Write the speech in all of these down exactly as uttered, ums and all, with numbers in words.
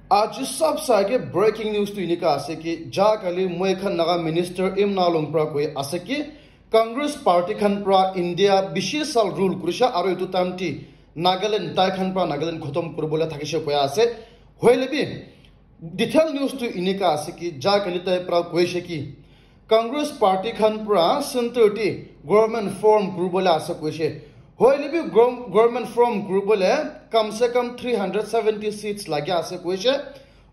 Aji sab sa ke breaking news tu inika ase ki, ja kali moi khan Naga minister Imna Longpra koi ase ki, Congress party khan pra India bishi sal rule kurisha aru itu time ti Nagaland tai khan pra Nagaland khotom kuribole thakishe koi ase. Hoile bi detail news tu inika ase ki, ja kali tai pra koishe ki, Congress party khan pra center ti government form kuribole ase koishe. Hoile bi gov- government form kuribole kam se kam three hundred seventy seats lagi ase koishe.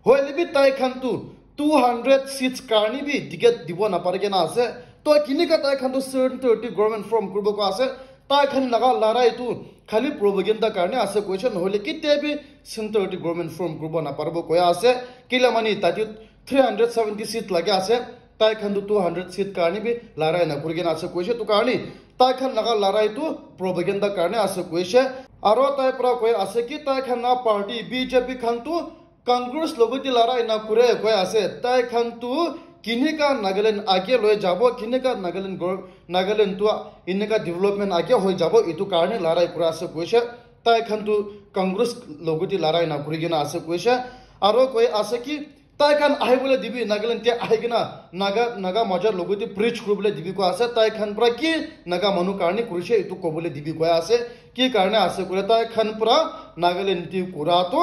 Hoile bi tai khan tu two hundred seats karni bi ticket dibo napari kena ase. To kinika tai khan tu center ti government form kuribo ko ase. Tai khan laga larai tu khali propaganda karni ase koishe, nohole kitia bi center ti government form kuribo naparibo koi ase. Kila mani tate three hundred seventy seat lagi ase. Tai khan tu two hundred seat karni bi larai na kuri kena ase koishe. Tu karni tai khan laga larai tu propaganda karni ase koishe. Aro tai pra koi ase ki tai khan na party B J P khan tu Congress logoti larai na kure koi ase. Tai khan tu kinika Nagaland age loi jabo, kinika Nagaland gor- Nagaland tu inika development age hoi jabo, itu karni larai kura ase koishe. Tai khan tu Congress logoti larai na kuri kena ase koishe. Aro koi ase ki tai khan ahibole dibi, Nagaland te ahi kena Naga Naga majar logoti preach kuribole dibi koi ase. Tai khan pra ki Naga manu karni kurishe itu kobole dibi koi ase. Ki karni ase kure tai khan pra Nagaland ti kura tu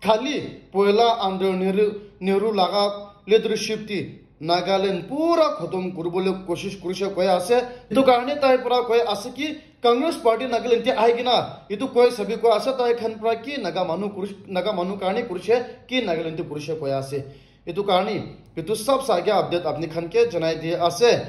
khali poila under Nehru, Nehru laga leadership ti Nagaland pura khotom kuribole koshish kurishe koi ase. Itu karni tai pra koi ase ki Congress party Nagaland ti ahi kena itu koi sabi koi ase tai khan pra ki Naga manu kurish- Naga manu karni kurishe ki Nagaland ti kurishe koi ase. Itu karni itu sab sa ke update apni khan ke janai di ase.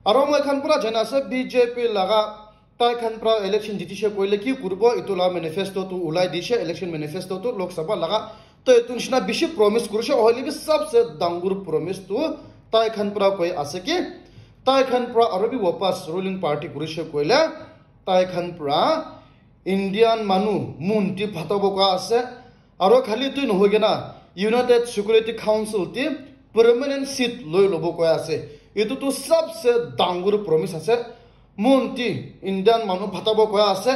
Aro moi khan pura jana ase B J P laga tai khan pra election jitishe koile ki kuribo, itu la manifesto tu ulai dishe, election manifesto tu Lok Sabha laga. To itu nishina bishi promise kurishe, hoile bi sabse dangur promise tu tai khan pra koi ase ki tai khan pra aro bi wapas ruling party kurishe koile tai khan pra Indian manu mun ti phatabo ka ase. Aro khali tu nohoi kena United Security Council ti permanent seat loi lobo koi ase. Itu tu sabse dangur promise ase. Mun ti Indian manu phatabo koi ase.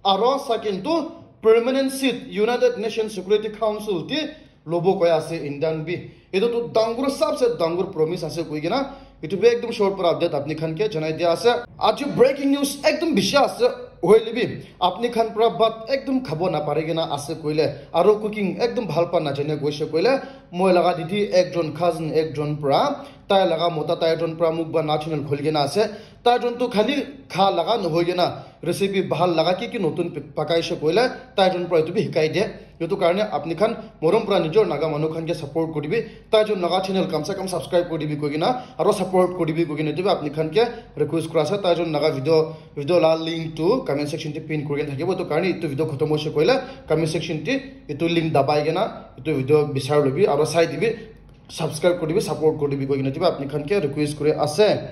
Aro second tu permanent seat United Nations Security Council ti lobo koi ase Indian bi. Itu tu dangur sabse dangur promise ase koi kena itu bi ekdum short para update apni khan ke janai dia ase. Aji breaking news ekdum bishi ase. Hoile bi apni khan pra bhat ekdum khabo napari kena ase koile, aro cooking ekdum bhal pa najane koise koile, moi laga didi ekjon cousin ekjon pra, tai laga mota tai jon pra mukbang channel khuli kena ase. Tai jon tu khali kha laga nohoi kena recipe bhal laga ki ki notun pi- pakaise koile, tai jon pra itu bi hikai de. Itu karne apni khan morom pra nijor Naga manu khan ke support kuri dibi. Tai jon laga channel kam se kam subscribe kuri dibi koi kena, aro support kuri dibi koi kena itu bi apni khan ke request kura ase. Tai jon laga video, video la link tu comment section te pin kuri kena thakibo. Itu karne itu video khotom hoise koile comment section te itu link dabai kena itu video bisar lobi aro sai dibi, subscribe kuri dibi, support kuri dibi koi kena itu bi apni khan ke request kuri ase.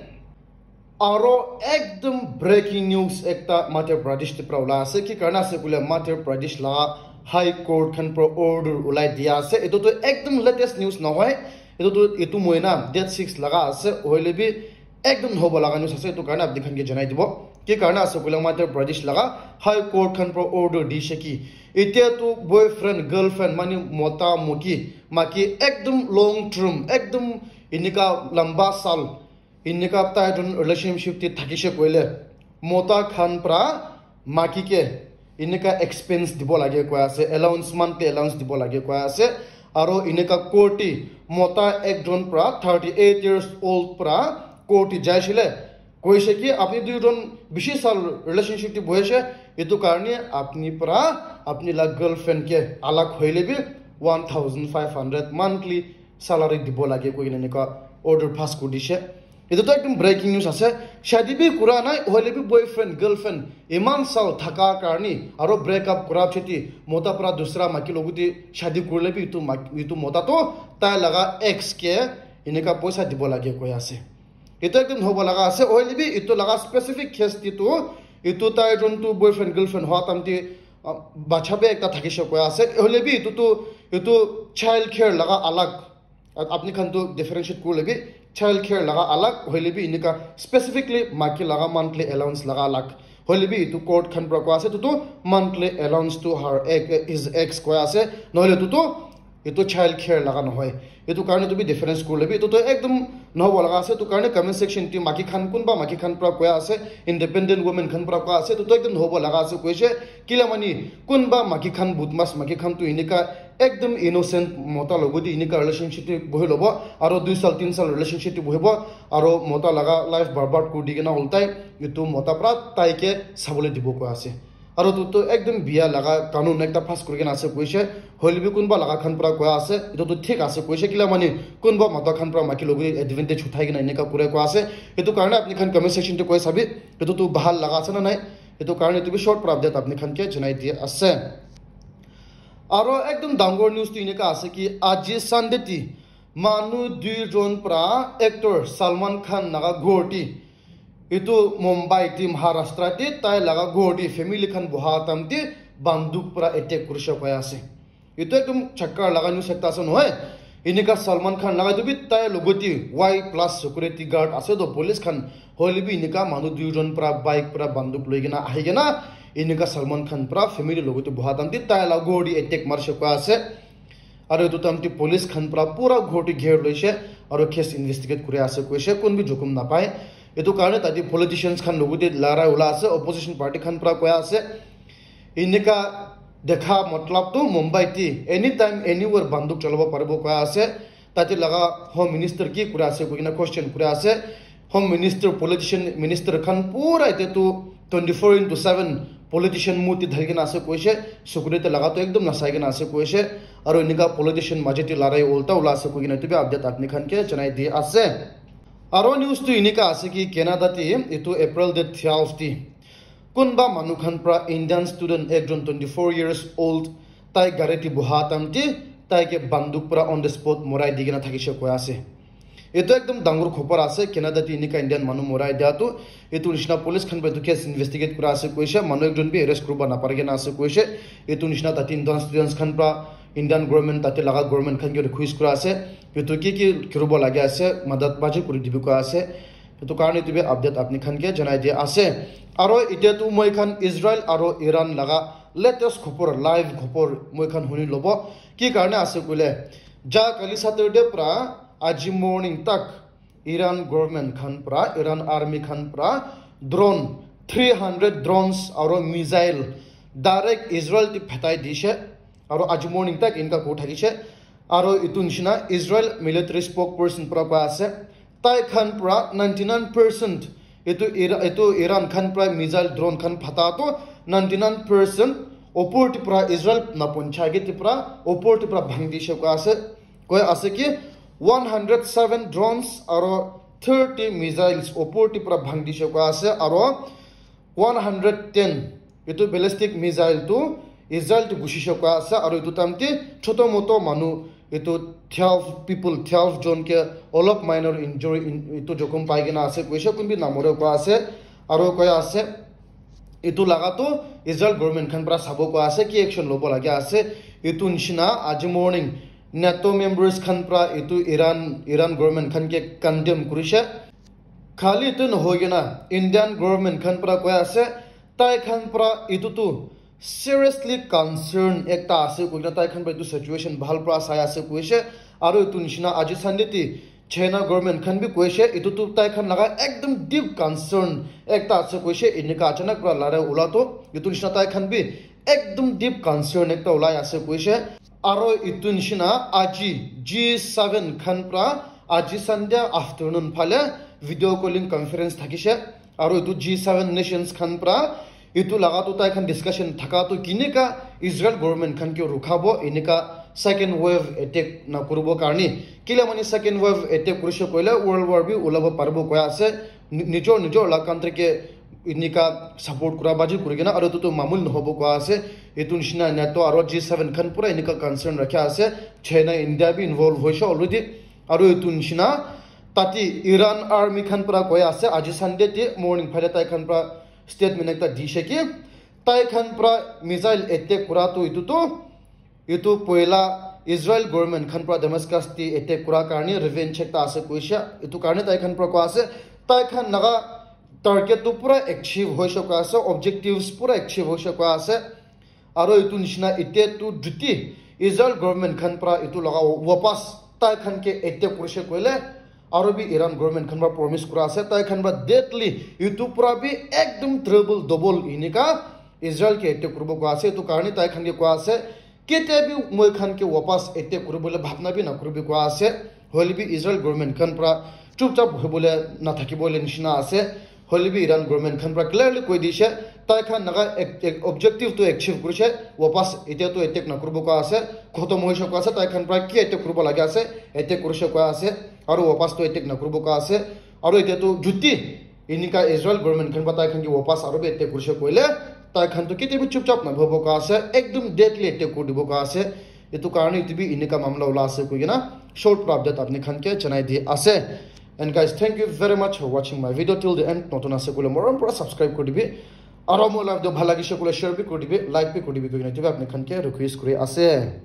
Aro ekdum breaking news ekta Madhya Pradesh te pra ulai ase. Ki karne ase koile Madhya Pradesh la High Court khan pra order ulai dia ase. Itu tu ekdum latest news nohoi. Itu tu itu mohina date six laga ase. Hoile bi ekdum hobo laga news ase. Itu karne apni khan ke janai dibo. Ki karne ase koile Madhya Pradesh laga High Court khan pra order dishe ki, itia tu boyfriend girlfriend mani mota moki maki ekdum long term ekdum inika lamba sal inika tai jon relationship te thakise koile mota khan pra maki ke inika expense dibo lage koi ase, allowance, monthly allowance dibo lage koi ase. Aro inika court te mota ekjon pra thirty eight years old pra court te jaisile koise ki apni duijon bishi sal relationship te bohise, itu karne apni pra apni la girlfriend ke alag hoile bi one thousand five hundred monthly salary dibo lage koi kena enika order pass kuri dishe. Itu tu ekdum breaking news ase. Shadi bi kura nai, hoile bi boyfriend, girlfriend, iman sal thaka karni, aro break up kura pichete mota pra dusra maki logoti shadi kurile bi itu mak- itu mota to tai laga ex ke enika poisa dibo lage koi ase. Itu ekdum hobo laga ase, hoile bi itu laga specific case ti tu itu tai jon tu boyfriend, girlfriend hoa time te, ah, bacha bi ekta thakise koi ase. Hoile bi itu tu itu child care laga alag Ap- apni khan tu differentiate kuri lebi, child care laga alag hoile bi enika specifically maki laga monthly allowance laga alag hoile bi itu court khan pra koa ase tu tu monthly allowance tu har ek is ex koa ase, nohole tu tu Etu child care laga nohoi. Etu karne tu bi difference kurle bi etu tu ekdum nohobo laga ase. Etu karne comment section te maki khan, kunba maki khan pra koya ase, independent women khan pra koya ase, etu tu ekdum nohobo laga ase koise. Kila mani kunba maki khan, budmas maki khan tu enika ekdum innocent mota logo te enika relationship te bohi lobo, aro dui sal, tin sal relationship te bohibo, aro mota laga life barbad kuri di kena ultai etu mota pra tai ke sabole dibo koya ase. Aro tu tu ekdum biya laga kanun ekta pass kuri kena ase koise, hoile bi kunba laga khan pra koya ase, etu tu thik ase koise, kila mani kunba mota khan pra maki logo te advantage uthai kena enika kure koya ase. Etu karne apni khan comment section te koi sabi, etu tu bahal laga ase na nai, etu karne tu bi short pra update apni khan ke janai di ase. Aro ekdum dangor news tu enika ase ki aji Sunday ti manu dui jon pra actor Salman Khan laga ghor ti, etu Mumbai ti, Maharashtra ti, tai laga ghor ti family khan boha time ti banduk pra attack kurishe koya ase. Etu ekdum chakka laga news ekta ase nohoi. Enika Salman Khan laga etu bi tai logo ti Y plus security guard ase to police khan, hoile bi enika manu dui jon pra bike pra banduk loi kena ahi kena enika Salman Khan pra family logo ti boha time ti tai laga ghor ti attack marishe koya ase. Aro etu time te police khan pra pura ghor te gher loise, aro case investigate kuri ase koise, kun bi jokhom napai. Etu karne tate politicians khan logo te larai ula ase, opposition party khan pra koya ase, enika dekha matlab tu Mumbai te anytime anywhere banduk chalabo paribo koya ase. Tate laga home minister ki kuri ase koi kena question kuri ase. Home minister, politician, minister khan pura ite tu twenty four into seven politician mood te dhari kena ase koise, security laga tu ekdum nasai kena ase koise, aro enika politician maje te larai ulta ula ase koi kena etu bi update apni khan ke janai di ase. Aro news tu enika ase ki Canada te etu April date twelve te kunba manu khan pra Indian student ekjon twenty four years old tai gari te boha time te tai ke banduk pra on the spot morai di kena thakishe koya ase. Etu ekdum dangor khopor ase, Canada te enika Indian manu morai dia tu. Etu nishina police khan pra etu case investigate kura ase koise, manu ekjon bi arrest kuribo napari kena ase koise. Etu nishina tate Indian students khan pra Indian government, tate laga government khan ke request kura ase, etu ki ki kuribo lage ase, madat baji kuri dibi koya ase. Etu karne etu bi update apni khan ke janai dia ase. Aro etia tu moi khan Israel aro Iran laga latest khopor, live khopor moi khan huni lobo. Ki karne ase koile, ja kali Saturday pra aji morning tak Iran government khan pra, Iran army khan pra drone, three hundred drones aro missile direct Israel te phetai dishe, aro aji morning tak inka ko thakishe. Aro etu nishina Israel military spokesperson pra koi ase, tai khan pra ninety nine percent etu Ira-, etu Iran khan pra missile drone khan phata to ninety nine percent opor te pra Israel na poncha ke te pra opor te pra bhang dishe koi ase. Koi ase ki one hundred seven drones aro thirty missiles opor te pra bhang dishe koi ase, aro one hundred ten etu ballistic missile tu Israel te gushishe koi ase, aro etu time te choto moto manu etu twelve people, twelve jon ke olop minor injury in, etu jokhom pai kena ase koise, kun bi namore koi ase, aro koi ase etu laga tu Israel government khan pra sabo koi ase ki action lobo lage ase. Etu nishina aji morning NATO members khan pra etu Iran, Iran government khan ke condemn kurishe. Khali etu nohoi kena Indian government khan pra koi ase, tai khan pra etu tu seriously concern ekta ase koi kena tai khan pra etu situation bhal pra sai ase koise. Aro etu nishina aji Sunday te China government khan bi koise, etu tu tai khan laga ekdum deep concern ekta ase koise, enika achanak pra larai ula to etu nishina tai khan bi ekdum deep concern ekta ulai ase koise. Aro etu nishina aji G seven khan pra aji Sunday afternoon phale video calling conference thakishe, aro etu G seven nations khan pra etu laga tu tai khan discussion thaka tu kinika Israel government khan ke rukhabo, enika second wave attack na kuribo karne. Kila mani second wave attack kurishe koile world war bi ulabo paribo koi ase. Ni-, nijor, nijor la country ke enika support kura baji kuri kena, aro etu tu mamul nohobo koi ase. Etu nishina NATO aro G seven khan pura enika concern rakha ase. China, India bi involve hoise already. Aro etu nishina tate Iran army khan pra koi ase, aji Sunday te morning phale tai khan pra statement ekta dishe ki tai khan pra missile attack kura tu etu tu, etu poila Israel government khan pra Damascus te attack kura karne revenge ekta ase koise. Etu karne tai khan pra koi ase, tai khan laga target tu pura achieve hoise koi ase, objectives pura achieve hoise koi ase. Aro etu nishina etia tu duty Israel government khan pra itu laga wapas tai khan ke attack kurishe koile, aro bi Iran government khan pra promise kura ase, tai khan pra deadly itu pra bi ekdom triple double enika Israel ke attack kuribo kua ase. Itu karne tai khan ke kua ase, ketia bi moi khan ke wapas attack kuribole bhabna bi nakuribi kua ase. Hoile bi Israel government khan pra chupchap hoibole nathakibole nishina ase. Hoile bi Iran government khan pra clearly koi dishe, tai khan laga ek- ek- objective tu achieve kurishe, wapas etia tu attack nakuribo kua ase, khotom hoishe kua ase, tai khan pra ki attack kuribo lage ase, attack kurishe kua ase, aro wapas tu attack nakuribo kua ase, aro etia tu juti enika Israel government khan pra tai khan ke wapas aro bi attack kurishe koile, tai khan tu ketia bi chupchap nabohibo kua ase, ekdom deadly attack kuri dibo kua ase. Itu karne itu bi enika mamla ula ase koi kena short pra update apni khan ke janai di ase. And guys, thank you very much for watching my video till the end. Notun ase koile morom pura subscribe kuri dibi. Aro moi live do bhal lagise koile share bi kuri dibi, like bi kuri dibi koi kena itu bi apni khan ke request kuri ase.